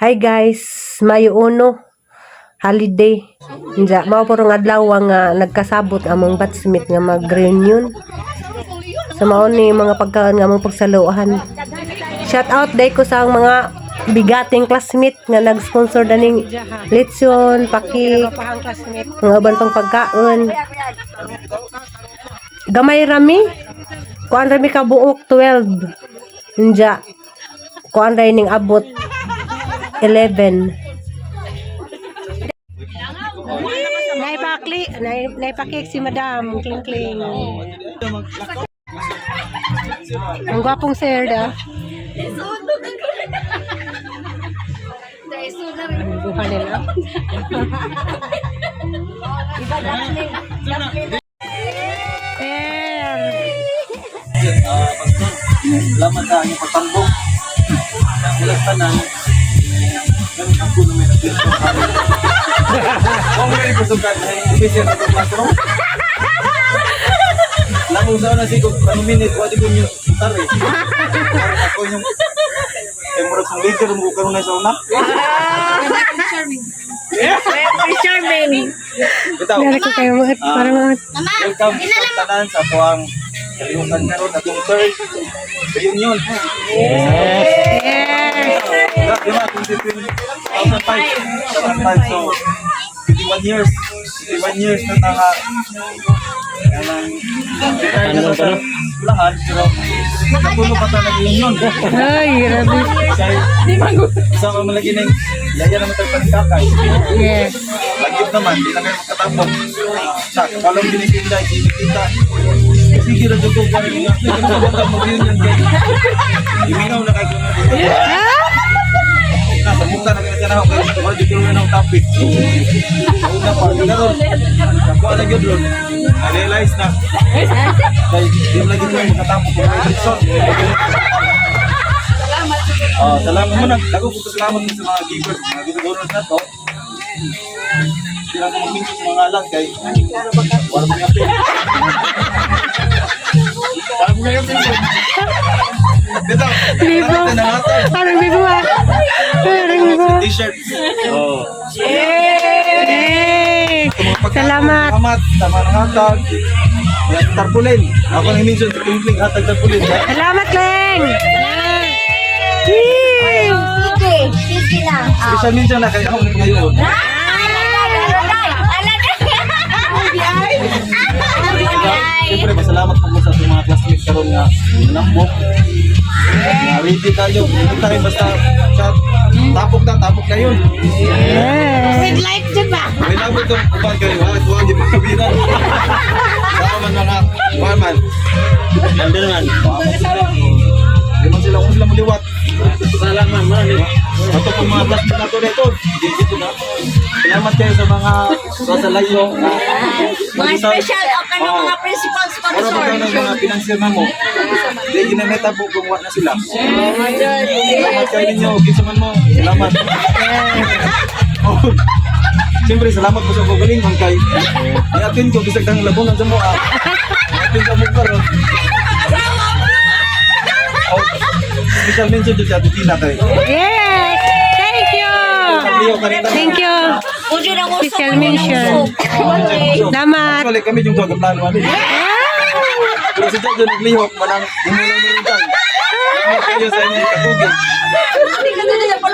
Hi guys, Mayo 1, holiday. Inja, mao puro nga adlaw nga nagkasabot among batchmate nga mag-reunion. Sa mao ni mga pagkaon nga among pagsaluhan. Shout out day ko sa ang mga bigating classmate nga nag-sponsor daning lechon, pakik, mga uban pang pagkaon. Gamay rami. Kuan rami ka buok 12. Inja. Kuan ray ning abot 11. Naipakli, naipakik si Madam Kling Kling. Ang gwapong sir da. Ang buha nila. Per. Pastor, salamat sa inyong pagtambong. Ulag tanan. Ganun ako na may nagpirto. Kung may ipasukan, ay official sa itong classroom. Lamang sa una siguro, ano minute, wadi ko nyo sutar eh. Parang ako yung, kaya murag sa leader mo ko karoon na sa una. Charming. Bitaw, Meron ko kayo mga parang mga welcome sa tanan sa tuwang kalihukan karon atong third reunion. Yes. Di ba, 2005, 2005, so 21 years, 21 years na naka, kanang, retire na sa eskwelahan, pero natulo pa tayo nag-reunion. Ay, grabe. Kaya, isa ka man lagi ng, yaya naman tayo paningkakay. Yes. Lagip naman, di na kayo magkatapok. Sa, kalong binisinda, kita. Sige, radyo ko, parang nga, hindi mo mag-reunion kayo. Imingaw na kayo na dito. Nasa mukha na kaya na ako kaya wala dito na ng topic. Una pa, karon. Ako na gyud ron. Na-realize na. Kay di mo lagi ko makatapos kung may reason. Oh, salamat mo na. Dago ko salamat sa mga givers, mga donors na to. Hindi lang ako mag-mention sa mga ngalan kay wala mga pin. Wala mga pin. Bitaw, Bibo. Parang bibo ah. Parang bibo. T-shirt. Oh. Hey! Salamat. Salamat. Tama ng hatag. Yan, tarpaulin. Ako nang minsan sa Kling hatag tarpaulin. Salamat, Kleng! Yay! Sige, sige lang. Special mention na kay ako ngayon. Siyempre, masalamat po ko sa atong mga classmates karon nga nambok. Na ready tayo. Hindi tayo basta chat. Tapok na, tapok na yun. Yes. With life, di ba? May labot itong uban kayo. Ha? Ito ang gipagkabinan. Sama man mga kuwan man. Ganda naman. Di man sila kung sila muliwat. Salamat man. Ito po mga classmates na to dito. Dito na. Salamat kayo sa mga sa layo. Mga special o kano mga principal Mura sponsor. ba ng mga financier na mo? Hindi, ginameta po kung na sila. Salamat kayo ninyo. Kinsa man mo. Salamat. Oh. Siyempre, salamat po sa kagalingon kay i-attend ko bisag kang labungan sa mo ah. I-attend sa mo karon. Oh, special mention to sa Ate Tina kay. Yes! Thank you! Leo kanina. Thank you! Ujo ng usok. Special mention. Salamat. Actually, kami yung tuwag plano ano. Pero si Jojo naglihok, manang imulang nilintang. Salamat kayo sa inyong katugig.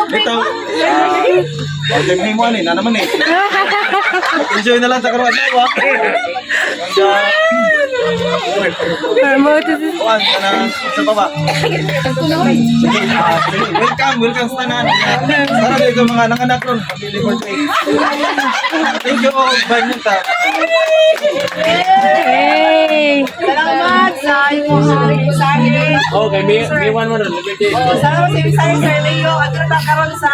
Ito, okay, may mo ano eh, na naman eh. Enjoy na lang sa karoon na, wa. Parang mo ito Kuan, na sa baba. Sige, sige, welcome, welcome sa tanan. Sana dito mga anak-anak ron, pamili for cake. Thank you all, bye munta. Hey! Salamat sa imong mensahe. Okay, may one more. Oh, salamat sa mensahe, Sir Leo. Ato na karon sa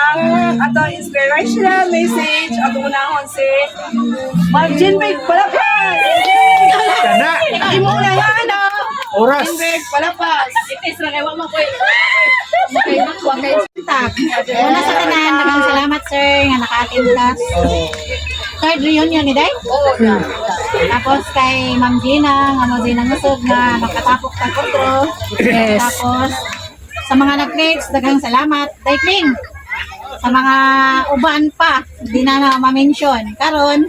ato inspirational message. Ato unahon si Ma'am Jinbeg Palapas. Tana! Imo na ano? Oras! Jinbeg Palapas. Una sa tanan, daghang salamat sir nga naka-attend ka. Third reunion ni Day? Tapos kay Ma'am Gina, nga mo din ang usog nga makatapok ta kutro. Yes. Tapos sa mga nag-pledge, daghang salamat. Day Kling. Sa mga uban pa, di na na ma-mention. Karon,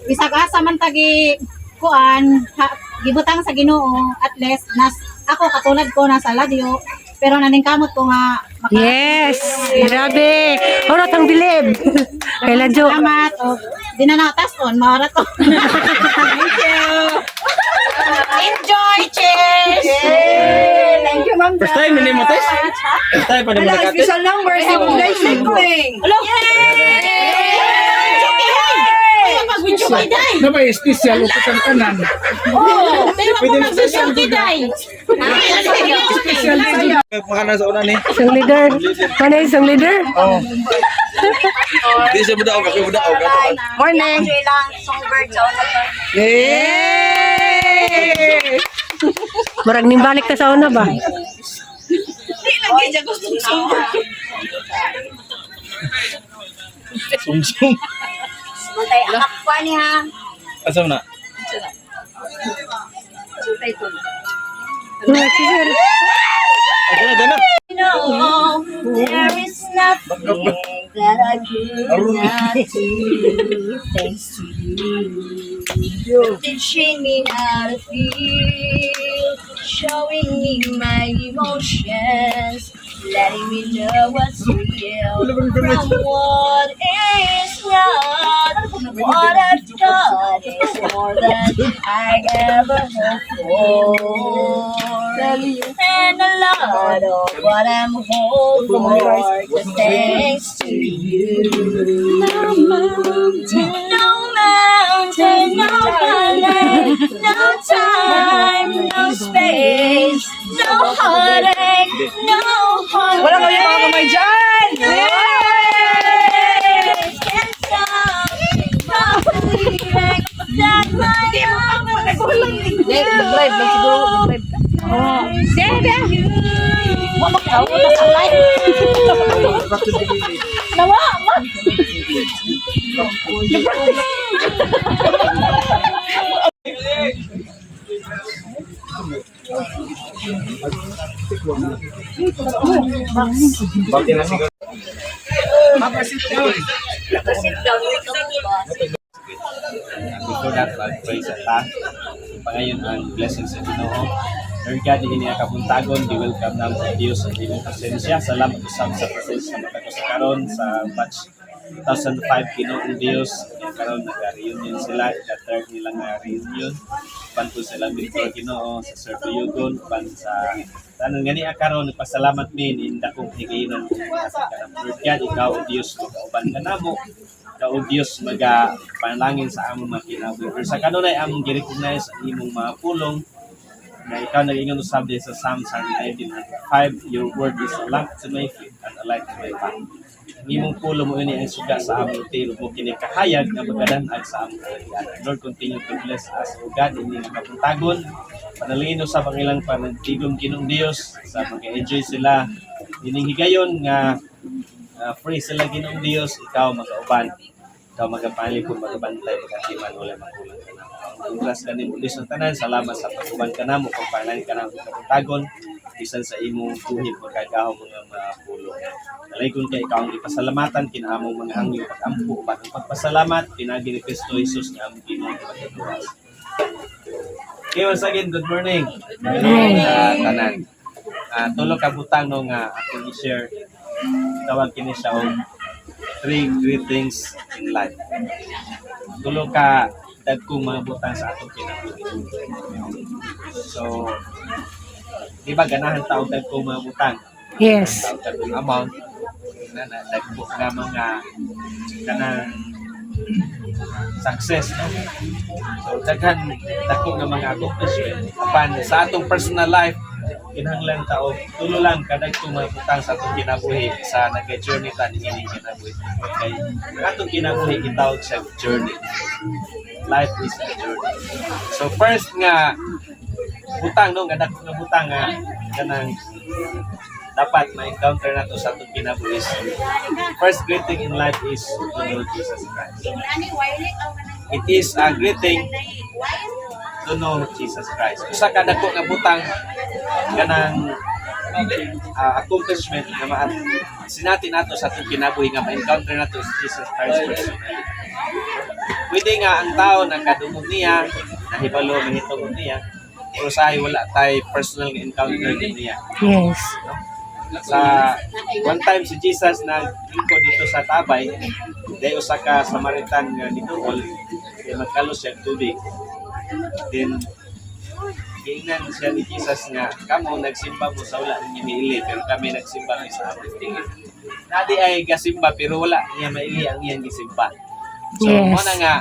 bisag asa man tagi kuan ha, gibutang sa Ginoo, at least nas ako, katulad ko, nasa ladyo pero naningkamot ko nga maka Yes! Grabe! Orat ang bilib! Kay Ladyo. Salamat o di na natason maora to. Thank you. Enjoy. Cheers. Thank you, Ma'am. First time ni mo, Tess? First time pa ni mo Wala, nagkate? special number si Ma'am Day Sikling. Na ba special o kang kanan? Oh, pero ako mag-social kiday. Special din. Makanan sa una ni. Isang leader. Ano yung isang leader? Di siya budaog, ako budaog. Morning. Enjoy lang, songbird sa una to. Yay! Murag nimbalik ta sa una ba? Di lang kaya gustong songbird. Sumsum. Mantay, akap ko ni ha. Asa mo na? Si sir. Asa na, dana. No, there is nothing that I could not do. Thanks to you. You're teaching me how to feel, showing me my emotions, letting me know what's real from what is not. What I've got is more than I ever hoped for. And a lot of what I'm hoping for is thanks to you. No mountain, no mountain, no valley, no time, no space, no heartache, no heartache. Wala kami mga kamay dyan! Words can stop me from believing that my love is Nag-live lang siguro. Nag-live ka. Wa makauta sa live. Nawa ma. Bakit na siguro? Sit down, wake up, boss. Before that, mag-pray sa ta. So, pangayon ang blessings sa Ginoo. Lord God, ini ang kabuntagon, di-welcome namo ang Dios sa imong presensya. Salamat usab sa presensya matagos sa karon sa batch 2005, Ginoong Dios. Kaya karon nag-reunion sila, ika-third nila nga reunion. Uban po sila mentor, Ginoo, sa Sir Tuyugon, uban sa tanan gani karon nagpasalamat min in dakong higayonon sa kanang. Lord God, ikaw o Dios magauban ka namo. Ikaw o Dios maga panalangin sa among mga kinabuhi. Pero sa kanunay among gi-recognize ang imong mga pulong na ikaw nag-ingon usab din sa Psalm 119:5, "Your word is a lamp to my feet and a light to my path." Ang imong pulong mo ini ang suga sa among tiil mo kini kahayag nga magadanag sa among kalagyan. Lord, continue to bless us, O God, ini nga kabuntagon. Panalangin usab ang ilang panagtigom, Ginoong Dios, sa mag-enjoy sila ining higayon nga free sila, Ginoong Dios, ikaw magauban. Ikaw magapalikod, magabantay, magatiman, wala makulang ka namo. Ang oras ka nimo Diyos ng tanan, salamat sa pag-uban ka namo, pagpalain ka namo kabuntagon, bisan sa imong buhit magkagahom mga mga pulong. Dalaygon kay ikaw ang ipasalamatan, kinaamong mga hangyo pag-ampo, uban ang pagpasalamat, pinagi ni Kristo Jesus nga among Ginoo pagkatuwas. Okay, once again, good morning. Good morning sa tanan. Tulo ka butang no nga akong i-share. Tawag kini siya og three greetings in life. Tulo ka dagkong mga butang sa atong kinabuhi. So, di ba ganahan ta og dagkong mga butang? Yes. Tawag dagkong amount na dagko nga mga kanang success, no? So daghan dagko nga mga accomplishment, apan sa atong personal life kinahanglan ta og tulo lang kadagkong mga butang sa atong kinabuhi sa nag-journey ta niining kinabuhi. Kay ang atong kinabuhi gitawag siya journey. Life is a journey. So first nga butang no, nga dako nga butang nga kanang dapat ma-encounter nato sa atong kinabuhi is first greeting in life is to know Jesus Christ. It is a greeting to know Jesus Christ. Usa ka dako nga butang kanang accomplishment nga ma sinati nato sa atong kinabuhi nga ma-encounter nato si Jesus Christ personally. Pwede nga ang tao nakadungog niya, nahibalo mahitungod niya, pero sahay wala tay personal nga encounter niya. Sa one time si Jesus naglingkod dito sa Tabay, dahil usa ka Samaritan nga niduol, kay magkalos siya og tubig. Then giingnan siya ni Jesus nga kamo nagsimba mo sa wala ninyo miili, pero kami nagsimba mi sa among tingin. Nadi ay gasimba pero wala niya maili ang iyang gisimba. So mo na nga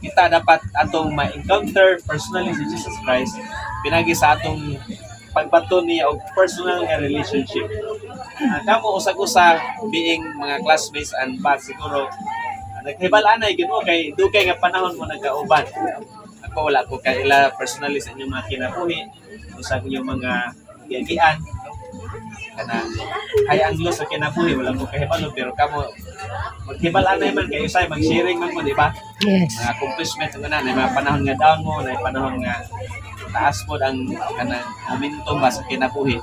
kita dapat atong ma-encounter personally si Jesus Christ pinagi sa atong pagbato niya og personal nga relationship. Kamo usag-usa being mga classmates and batch, siguro naghibal-anay gid mo kay dugay nga panahon mo nagkauban. Ako wala ko kaila personally sa inyong mga kinabuhi o sa inyong mga giagian, no? Kanang ay ang sa kinabuhi wala mo kahibalo, pero kamo maghibal-anay man kayo say mag-sharing man mo, di ba? Yes. Mga accomplishment nga na, may mga panahon nga down mo, na panahon nga taas po ang kanang momentum ba sa kinabuhi.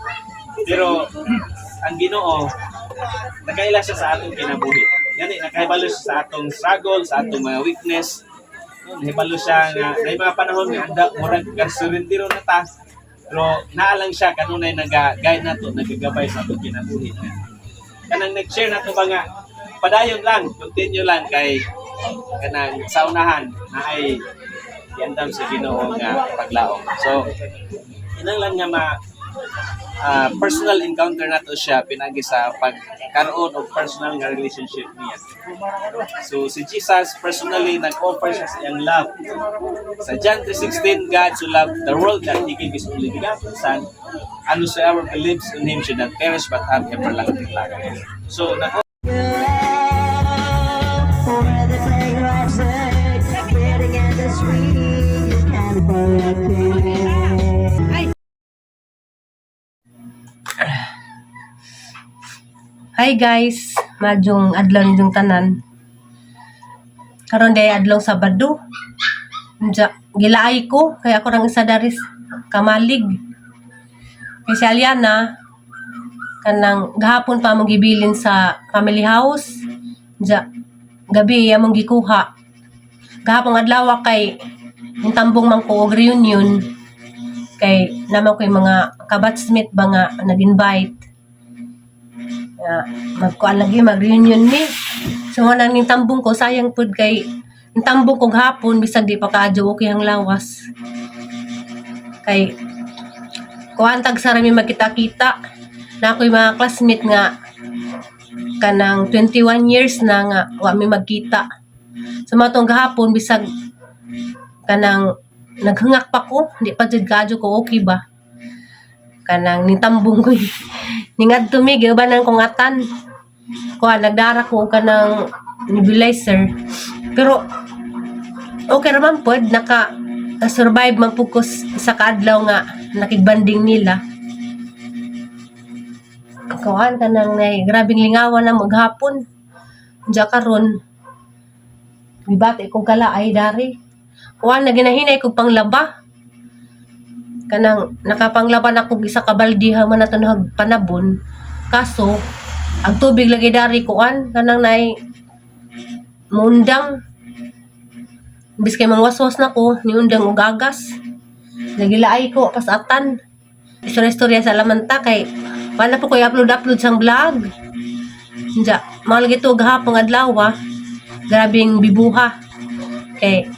Pero ang Ginoo nakaila siya sa atong kinabuhi. Yani nakahibalo siya sa atong struggle, sa atong mga weakness. No, nahibalo siya nga may mga panahon nga anda murag gasurrendero na ta. Pero naa lang siya kanunay naga-guide nato, nagagabay sa atong kinabuhi. Kanang nag-share nato ba nga padayon lang, continue lang kay kanang sa unahan na ay giandam sa Ginoo nga paglaom. So kinahanglan nga ma personal encounter nato siya pinagi sa pagkaroon og personal nga relationship niya. So si Jesus personally nag-offer siya sa iyang love. Sa John 3:16, "God so loved the world that He gave His only begotten Son, and whosoever believes in Him should not perish but have everlasting life." So nag Where the playground waiting at the swing, you can't forget. Hi guys, maayong adlaw ninyong tanan. Karon day adlaw Sabado. Unja, gilaay ko kay ako rang isa daris kamalig. Kay si Aliana kanang gahapon pa among gibilin sa family house. Unja, gabi among gikuha. Gahapon adlaw kay tambong man ko og reunion kay naman ko yung mga kabatchmate ba nga nag-invite nga magkuan lagi, mag-reunion mi. So wala ning tambong ko, sayang pud kay ang tambong ko gahapon bisag di pa kaadyo okay ang lawas. Kay kuan tag sa mi magkita-kita na ako'y mga classmate nga kanang 21 years na nga wa mi magkita. So matong gahapon bisag kanang naghangak pa ko, di pa jud kaadyo ko okay ba. Kanang nitambong ko ningadto mi giubanan kong atan. Kuan nagdara ko og kanang nebulizer. Pero okay raman pod, naka survive man pud ko sa kaadlaw nga nakigbanding nila. Kuan kanang nay grabing lingawan na maghapon. Diya karon gibati kong kalaay dari. Kuan na ginahinay kog panglaba. Kanang nakapanglaban ako isa ka balde man nato panabon. Kaso ang tubig lagi dari kuan kanang nay muundang. Imbis kay mangwaswas na ko, niundang og agas. Nagilaay ko pasatan. Istorya-istorya sa lamanta kay wala po ko i-upload-upload sang vlog. Diya, mga lagi to gahapon adlaw. Grabing bibuha. Kay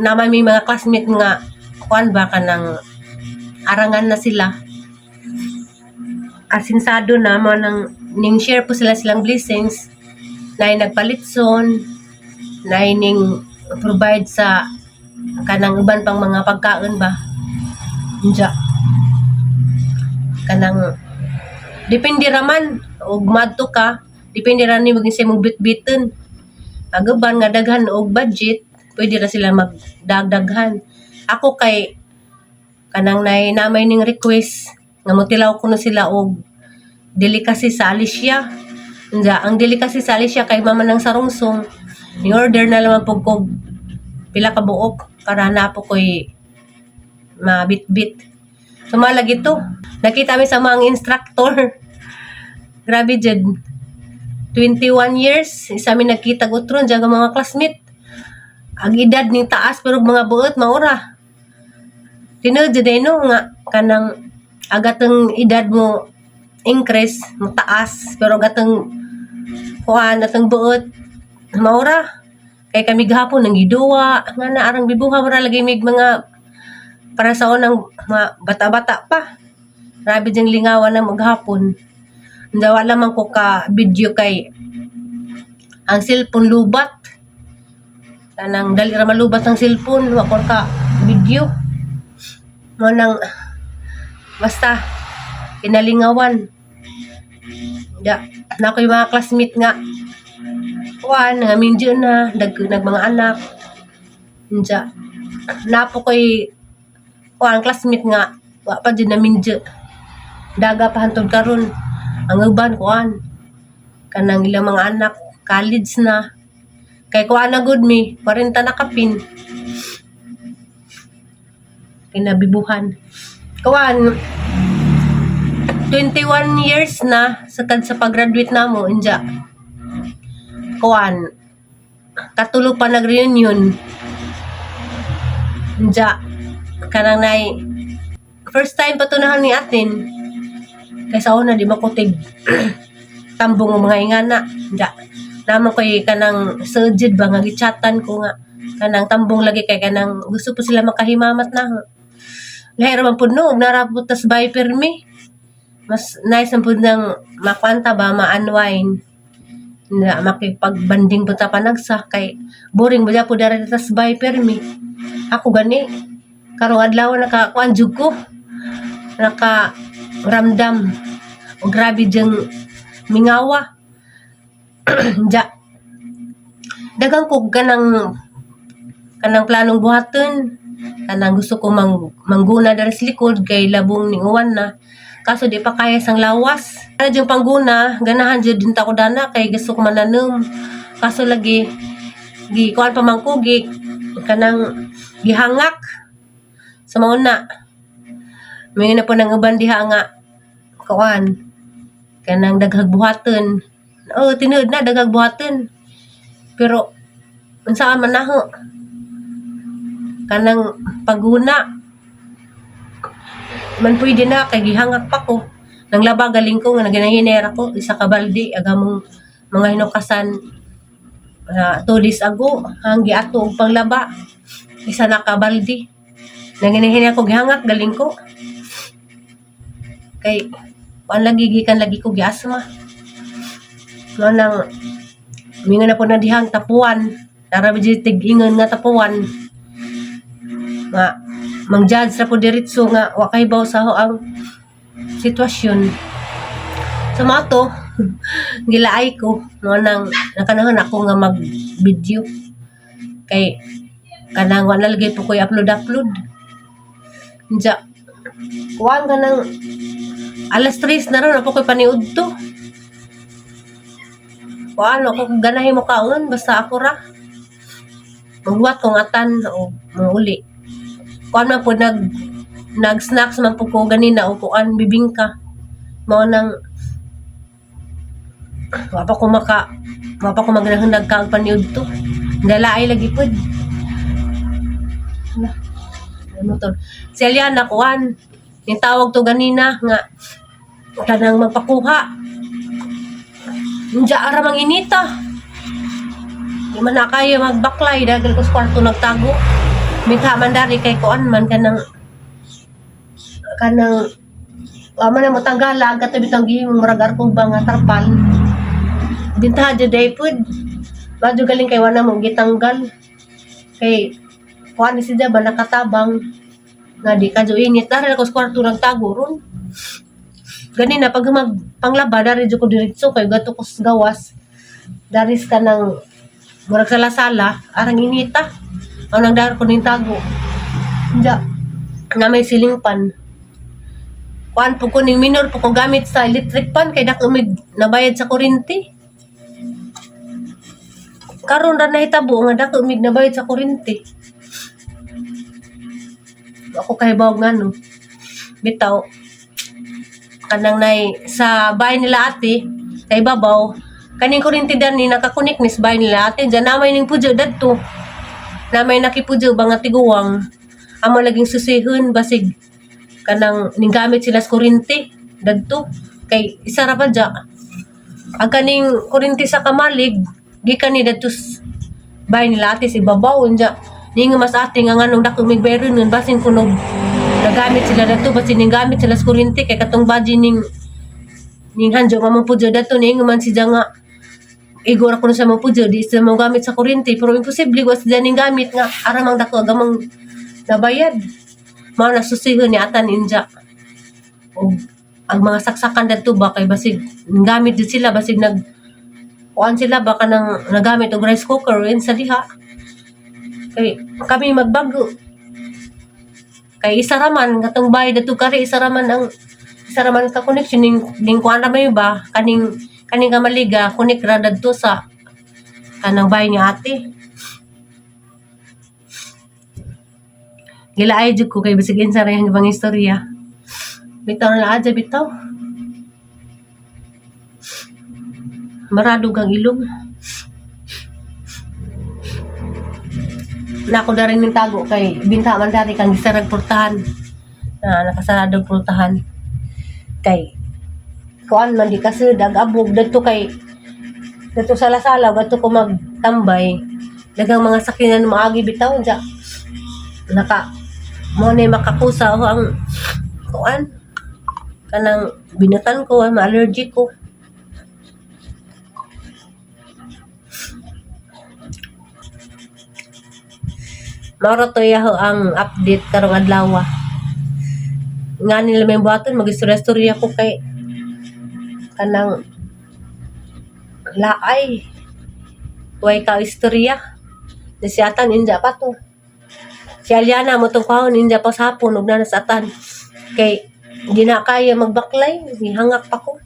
naman may mga classmate nga kuan ba kanang arangan na sila. Asinsado na mo nang ning share po sila silang blessings na nagpalitson na ning provide sa kanang uban pang mga pagkaon ba. Unja kanang depende raman og madto ka, depende ra nimo sa imong bitbiton. Ang uban nga daghan og budget, pwede ra sila magdagdaghan. Ako kay kanang nay namay ning request nga motilaw kuno sila og delicacy sa Alicia. Unja, ang delicacy sa Alicia kay mama ng sarungsong. Ni order na lamang pug kog pila ka buok para na po ko'y mabitbit. Sumalag ito. Nakita mi sa mga instructor. Grabe jud. 21 years isa mi nagkita utron diyan ang mga classmate. Ang edad ning taas pero mga buot maura. Tinuod jud no nga kanang agatong edad mo increase mo taas pero agatong kuan atong buot maura. Kay kami gahapon nang giduwa nga na arang bibuha mura lagi mig mga para sa unang mga bata-bata pa. Grabe diyang lingawan na maghapon. Wala man ko ka video kay ang cellphone lubat. Kanang dali ra malubat ang cellphone, wa ko ka video. Mo nang basta kinalingawan. Ya, na ako yung mga classmate nga. Kuan, nga minjo na, nag mga anak. Unja. Napo ko'y kuan classmate nga wa pa jud na minjo. Daga pa hantod karon. Ang uban kuan kanang ilang mga anak college na. Kay kuan na gud mi, 40 na kapin. Kinabibuhan. Kuan 21 years na sa kad sa pag-graduate na mo inja. Kuan katulo pa nag-reunion. Inja kanang nay first time pa tunahan ni atin kaysa una di makutig tambong ang mga ingana. Inja naman koy kanang sujid ba nga gichatan ko nga kanang tambong lagi kay kanang gusto po sila makahimamat na. Lahi ra man pud no, nara pud tas bay pirmi. Mas nice ang pud nang makwanta ba ma-unwind na makipagbanding pud ta panagsa kay boring ba pud dara tas bay pirmi. Ako gani karong adlaw naka kuan jud ko, naka ramdam o grabe jeng mingawa. Ja dagang ko kanang kanang planong buhaton, kanang gusto ko mangguna diri sa likod kay labong ning uwan na, kaso di pa kaya sang lawas. Ana jud pangguna, ganahan jud din ta ko dana kay gusto ko mananom, kaso lagi gi kuan pa man ko, gi kanang gihangak sa mauna. May na po nang uban diha nga kuan kanang daghag buhaton. Oh, tinuod na daghag buhaton, pero unsa man naho kanang paguna man pwede na kay gihangak pa ko nang laba galing ko nga naginahinera ko isa ka balde agamong mga hinukasan 2 days ago ang giato og panglaba isa na ka balde. Nanginahinera ko, gihangak galing ko kay kuan lagi, gikan lagi ko giasma mo. Nang mingon na po na dihang tapuan. Tara ba tig-ingon nga tapuan nga mang-judge ra po diretso nga wa kay baw sa ang sitwasyon. Sa mga to gilaay ko mo nang nakanahon ako nga mag-video kay kanang wa na lagi po ko'y upload upload. Unja kuan ka nang alas 3 na ron ako ko'y paniud to. Kuan ako ganahin mo kaon, basta ako ra magbuhat kong atan o mauli. Kuan man po nag snacks man po ko ganina o kuan bibingka. Mao nang wa pa ko maganahon nagkaag paniud to. Dalaay lagi pud. Hala, ano to? Si Eliana kuan yung tawag to ganina nga kanang magpakuha. Unja ara mang inita. Di man na kaya magbaklay dahil ko sa kwarto nagtago. Minta man dari kay kuan man kanang kanang wa man na motanggala ang kato bitang gihimong murag arkong ba nga tarpal. Bintaha jud day pud. Madyo galing kay wala mo gitanggal. Kay kuan ni siya ba nakatabang nga di ka jo init. Dari ako sa kwarto nagtago ron. Ganina pag mag panglaba dari jud ko diretso kay gato ko sa gawas. Daris ka ng murag sala-sala, arang inita. Ang nang dar ko ning tago. Unja na may ceiling fan. Kuan po ko ning minor po ko gamit sa electric fan kay dako mig nabayad sa kuryente. Karon ra nahitabo nga dako mig nabayad sa kuryente. Ako kay bawag ngano. Bitaw kanang nay sa bahay nila ate sa ibabaw kaning kuryente ni nakakunik ni sa bahay nila ate diyan namay ning pudyo dadto namay nakipudyo ba nga tiguwang amo laging susihon basig kanang ninggamit sila sa kuryente dadto kay isa ra pa dya ang kaning kuryente sa kamalig gikan ni dadto bahay nila ate sa ibabaw unya ningo mas ate nga nganong dako mig nun basin kunog nagamit sila dadto basin ninggamit sila sa kuryente kay katong baji ning ning hanjo nga mo pudyo dadto ningo man siya nga igor ako sa mo pudyo di sila mo gamit sa kuryente pero imposible wa sila ning gamit nga ara mang dako agamang nabayad mao na susihon ni atan inja og ang mga saksakan dadto ba kay basig gamit jud sila basig nag kuan sila ba kanang nagamit og rice cooker in sa diha kay kami magbago kay isa ra man katong bahay dadto kari isa ra man ang isa ra man ka connection ning ning kuan ra may ba kaning kaning kamaliga connect ra dadto sa kanang bahay ni ate. Gilaay jud ko kay bisag insa ra yung ibang istorya. Bitaw na adya bitaw. Marado kang ilong. Nako na rin yung tago kay binta man dati kang gisarag pultahan. Na nakasarado pultahan. Kay kuan man di kasi dag-abog dadto kay dadto sa lasala gadto ko magtambay. Dagang mga sakinan maagi bitaw dya. Naka mo na makakusa ho ang kuan kanang binatan ko ang allergic ko. Mao to yaho ang update karong adlaw. Nga nila may buhaton mag-istorya-istorya ko kay kanang laay. Way ka istorya. Di si Atan inja pa to. Si Aliana mo tong kahon inja pa sa hapon ug na sa Atan. Kay di na kaya magbaklay, gihangak pa ko.